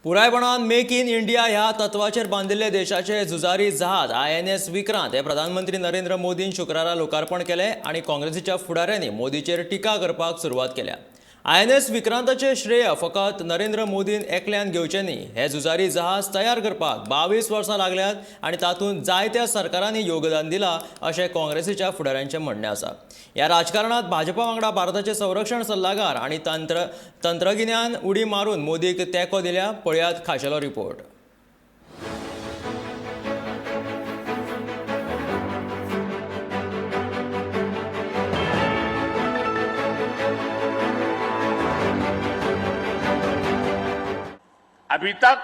पुरायपणान make in India ह्या तत्वाचेर बांदिल्ले देशाचे झुजारी जहाज आयएनएस विक्रांत हे प्रधानमंत्री नरेंद्र मोदीन शुक्रारा लोकार्पण केलें आनी काँग्रेसीच्या फुडाऱ्यांनी मोदीचेर टिका करपाक सुरवात केल्या. आयएनएस विक्रांताचें श्रेय फकत नरेंद्र मोदीन एकल्यान घेवचें न्ही. हे झुजारी जहाज तयार करपाक 22 वर्सां लागल्यात आनी तातूंत जायत्या सरकारांनी योगदान दिलां अशें काँग्रेसीच्या फुडाऱ्यांचें म्हणणें आसा. ह्या राजकारणांत भाजपा वांगडा भारताचे संरक्षण सल्लागार आनी तंत्रगिन्यान उडी मारून मोदीक तेंको दिल्या. पळयात खाशेलो रिपोर्ट. अभी तक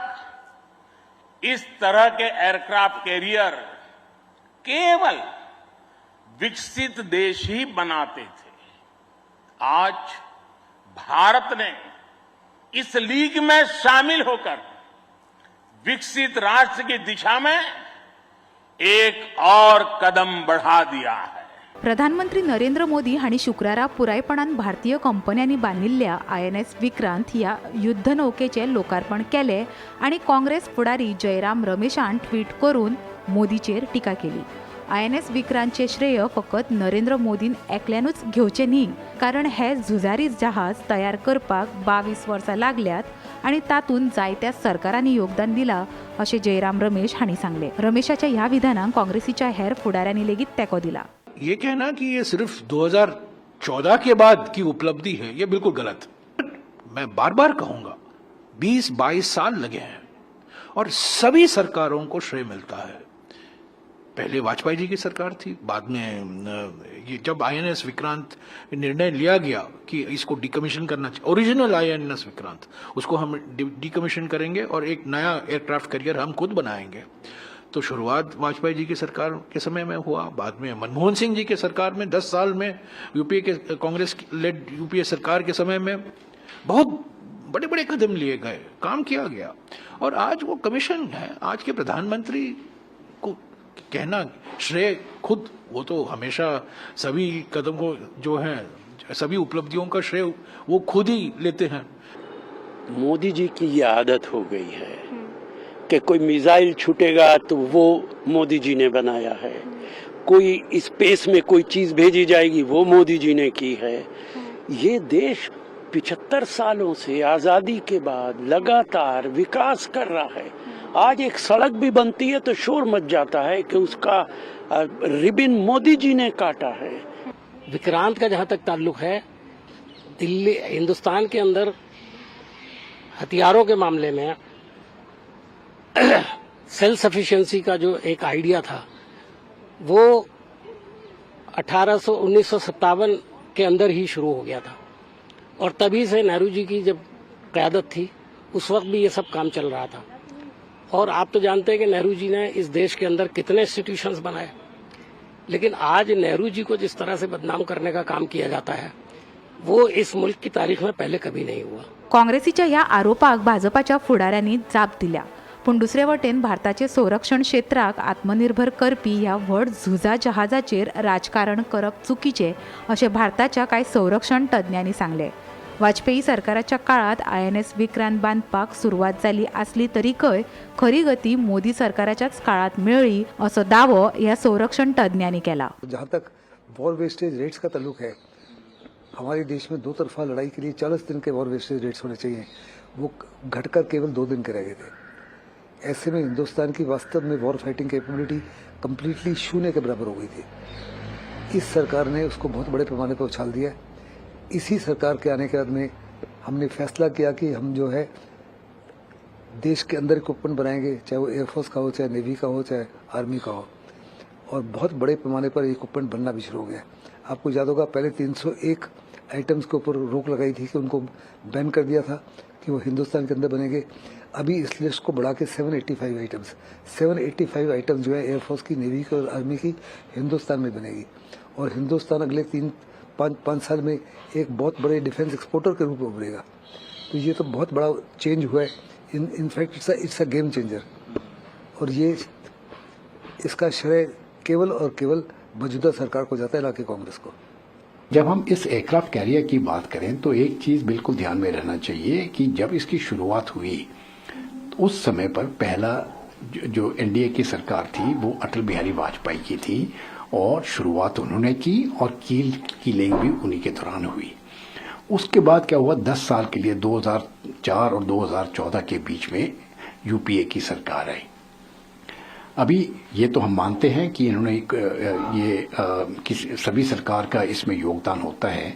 इस तरह के एयरक्राफ्ट कैरियर केवल विकसित देश ही बनाते थे. आज भारत ने इस लीग में शामिल होकर विकसित राष्ट्र की दिशा में एक और कदम बढ़ा दिया है. प्रधानमंत्री नरेंद्र मोदी हांणी शुक्रारा पुरायपणान भारतीय कंपन्यांनी बांदिल्ल्या आयएनएस विक्रांत ह्या युद्धनौकेचें लोकार्पण केलें आनी काँग्रेस फुडारी जयराम रमेशान ट्वीट करून मोदीचेर टिका केली. आयएनएस विक्रांतचें श्रेय फकत नरेंद्र मोदीन एकल्यानूच घेवचें न्ही, कारण हे झुजारी जहाज तयार करपाक 22 वर्सां लागल्यात आनी तातूंत जायत्या सरकारांनी योगदान दिलां अशें जयराम रमेश हांणी सांगलें. रमेशाच्या ह्या विधानाक काँग्रेसीच्या हेर फुडाऱ्यांनी लेगीत तेंको दिला. ये कहना कि ये सिर्फ 2014 के बाद की उपलब्धि है, ये बिल्कुल गलत. मैं बार बार कहूंगा, 20-22 साल लगे हैं और सभी सरकारों को श्रेय मिलता है. पहले वाजपेयी जी की सरकार थी, बाद में ये जब आईएनएस विक्रांत निर्णय लिया गया कि इसको डिकमीशन करना चाहिए, ओरिजिनल आईएनएस विक्रांत, उसको हम डिकमीशन करेंगे और एक नया एयरक्राफ्ट कैरियर हम खुद बनाएंगे, तो शुरुआत वाजपेयी जी की सरकार के समय में हुआ. बाद में मनमोहन सिंह जी के सरकार में 10 साल में, यूपीए के, कांग्रेस लेड यूपीए सरकार के समय में बहुत बड़े बड़े कदम लिए गए, काम किया गया और आज वो कमीशन है. आज के प्रधानमंत्री को कहना श्रेय खुद, वो तो हमेशा सभी कदम को जो है, सभी उपलब्धियों का श्रेय वो खुद ही लेते हैं. मोदी जी की ये आदत हो गई है कि कोई मिसाइल छूटेगा तो वो मोदी जी ने बनाया है, कोई स्पेस में कोई चीज भेजी जाएगी, वो मोदी जी ने की है. ये देश 75 सालों से, आज़ादी के बाद लगातार विकास कर रहा है. आज एक सड़क भी बनती है तो शोर मच जाता है कि उसका रिबिन मोदी जी ने काटा है. विक्रांत का जहां तक ताल्लुक है, दिल्ली, हिंदुस्तान के अंदर हथियारों के मामले में सेल्फ सफिशिएंसी का जो एक आइडिया था, वो 1800 1957 के अंदर ही शुरू हो गया था और तभी से नेहरू जी की जब क़यादत थी, उस वक्त भी ये सब काम चल रहा था. और आप तो जानते हैं कि नेहरू जी ने इस देश के अंदर कितने इंस्टीट्यूशंस बनाए. लेकिन आज नेहरू जी को जिस तरह से बदनाम करने का काम किया जाता है, वो इस मुल्क की तारीख में पहले कभी नहीं हुआ. काँग्रेसीच्या ह्या आरोपाक भाजपाच्या फुडाऱ्यांनी जाप दिल्या, पूण दुसरे वटेन भारताचे संरक्षण क्षेत्राक आत्मनिर्भर करपी ह्या व्हड झुजा जहाजाचेर राजकारण करप चुकीचें अशें भारताच्या कांय संरक्षण तज्ञांनी सांगलें. वाजपेयी सरकाराच्या काळांत आयएनएस विक्रांत बांदपाक सुरवात जाली आसली तरीकय खरी गती मोदी सरकाराच्याच काळांत मेळ्ळी असो दावो ह्या संरक्षण तज्ञांनी केला. जहाँ तक वॉर वेस्टेज रेट्स का ताल्लुक है, हमारे देश में दो तरफा लड़ाई के लिए 40 दिन के वॉर वेस्टेज रेट्स होने चाहिए. वो घटकर केवल 2 दिन के रह गए थे. ऐसे में हिंदुस्तान की वास्तव में वॉर फाइटिंग कैपेबिलिटी कंप्लीटली शून्य के बराबर हो गई थी. इस सरकार ने उसको बहुत बड़े पैमाने पर उछाल दिया. इसी सरकार के आने के बाद में हमने फैसला किया कि हम जो है देश के अंदर इक्विपमेंट बनाएंगे, चाहे वो एयरफोर्स का हो, चाहे नेवी का हो, चाहे आर्मी का हो और बहुत बड़े पैमाने पर इक्विपमेंट बनना भी शुरू हो गया. आपको याद होगा, पहले 301 आइटम्स के ऊपर रोक लगाई थी कि उनको बैन कर दिया था कि वो हिंदुस्तान के अंदर बनेंगे. अभी इस लिस्ट को बढ़ा के 785 आइटम्स, 785 आइटम्स जो है एयरफोर्स की, नेवी की और आर्मी की हिंदुस्तान में बनेगी और हिंदुस्तान अगले 3-5 5 साल में एक बहुत बड़े डिफेंस एक्सपोर्टर के रूप में उभरेगा. तो ये तो बहुत बड़ा चेंज हुआ है. In fact, it's a game changer और ये इसका श्रेय केवल और केवल मौजूदा सरकार को जाता है, ना कि कांग्रेस को. जब हम इस एयरक्राफ्ट कैरियर की बात करें तो एक चीज बिल्कुल ध्यान में रहना चाहिए कि जब इसकी शुरुआत हुई उस समय पर पहला जो एनडीए की सरकार थी वो अटल बिहारी वाजपेयी की थी और शुरुआत उन्होंने की और कील की लेंग भी उन्हीं के दौरान हुई। उसके बाद क्या हुआ, 10 साल के लिए 2004 और 2014 के बीच में यूपीए की सरकार आई। अभी ये तो हम मानते हैं कि इन्होंने ये किसी सभी सरकार का इसमें योगदान होता है,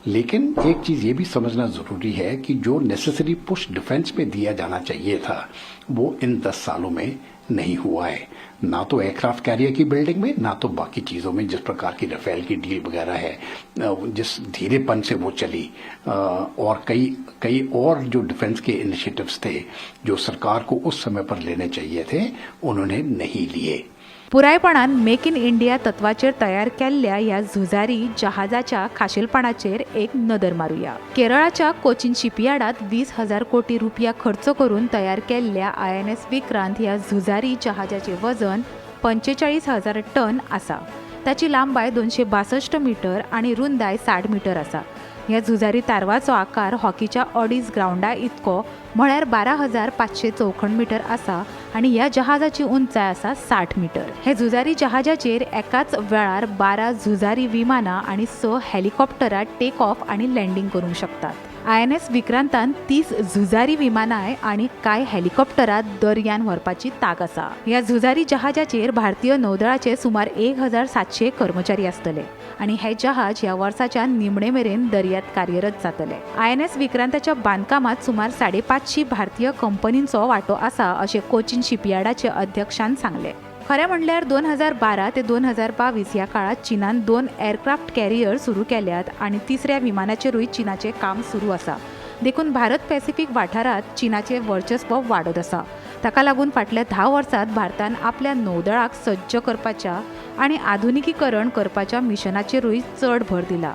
लेकिन एक चीज ये भी समझना जरूरी है कि जो नेसेसरी पुश डिफेंस में दिया जाना चाहिए था वो इन 10 सालों में नहीं हुआ है, ना तो एयरक्राफ्ट कैरियर की बिल्डिंग में, ना तो बाकी चीजों में, जिस प्रकार की रफेल की डील वगैरह है, जिस धीरेपन से वो चली, और कई कई और जो डिफेंस के इनिशिएटिव्स थे जो सरकार को उस समय पर लेने चाहिए थे, उन्होंने नहीं लिए। पुरायपणान मेक इन इंडिया तत्वाचेर तयार केल्ल्या ह्या झुजारी जहाजाच्या खाशेलपणाचेर एक नदर मारुया। केरळाच्या कोचीन शिपयार्डात 20,000 कोटी रुपया खर्च करून तयार केल्ल्या आयएनएस विक्रांत ह्या झुजारी जहाजाचें वजन 45,000 टन आसा। ताची लांबाय 262 मिटर आनी रुंदाय 60 मिटर आसा। ह्या झुजारी तारवाचो आकार हॉकीच्या ऑडीज ग्रावंडा इतको म्हळ्यार 12,500 चौखण मिटर आसा आनी ह्या जहाजाची उंचाय आसा 60 मिटर। हे झुजारी जहाजाचेर एकाच वेळार 12 झुजारी विमानां आनी 6 हेलिकॉप्टरां टेक ऑफ आनी लँडींग करूंक शकतात। आयएनएस विक्रांतान 30 झुजारी विमानां आनी कांय हेलिकॉप्टरां दर्यान व्हरपाची तांक आसा। ह्या झुजारी जहाजाचेर भारतीय नौदळाचे सुमार 1700 कर्मचारी आसतले आनी हे जहाज ह्या वर्साच्या निमणे मेरेन दर्यांत कार्यरत जातले। आयएनएस विक्रांताच्या बांदकामांत सुमार 550 भारतीय कंपनींचो वांटो आसा अशें कोचीन शिपयार्डाचे अध्यक्षान सांगलें। खरें म्हणल्यार 2012 ते 2022 ह्या काळांत चीनान 2 एअरक्राफ्ट कॅरियर सुरू केल्यात आनी तिसऱ्या विमानाचेरूय चीनाचें काम सुरू आसा। देखून भारत पॅसिफीक वाठारांत चीनाचें वर्चस्व वाडत आसा। ताका लागून फाटल्या 10 वर्सांत भारतान आपल्या नौदळाक सज्ज करपाच्या आनी आधुनिकीकरण करपाच्या मिशनाचेरूय चड भर दिला।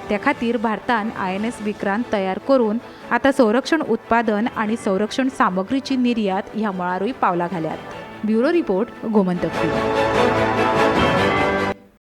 त्या खातीर भारतान आयएनएस विक्रांत तयार करून आतां संरक्षण उत्पादन आनी संरक्षण सामग्रीची निर्यात ह्या मळारूय पावलां घाल्यात। Bureau report, Gomantak TV.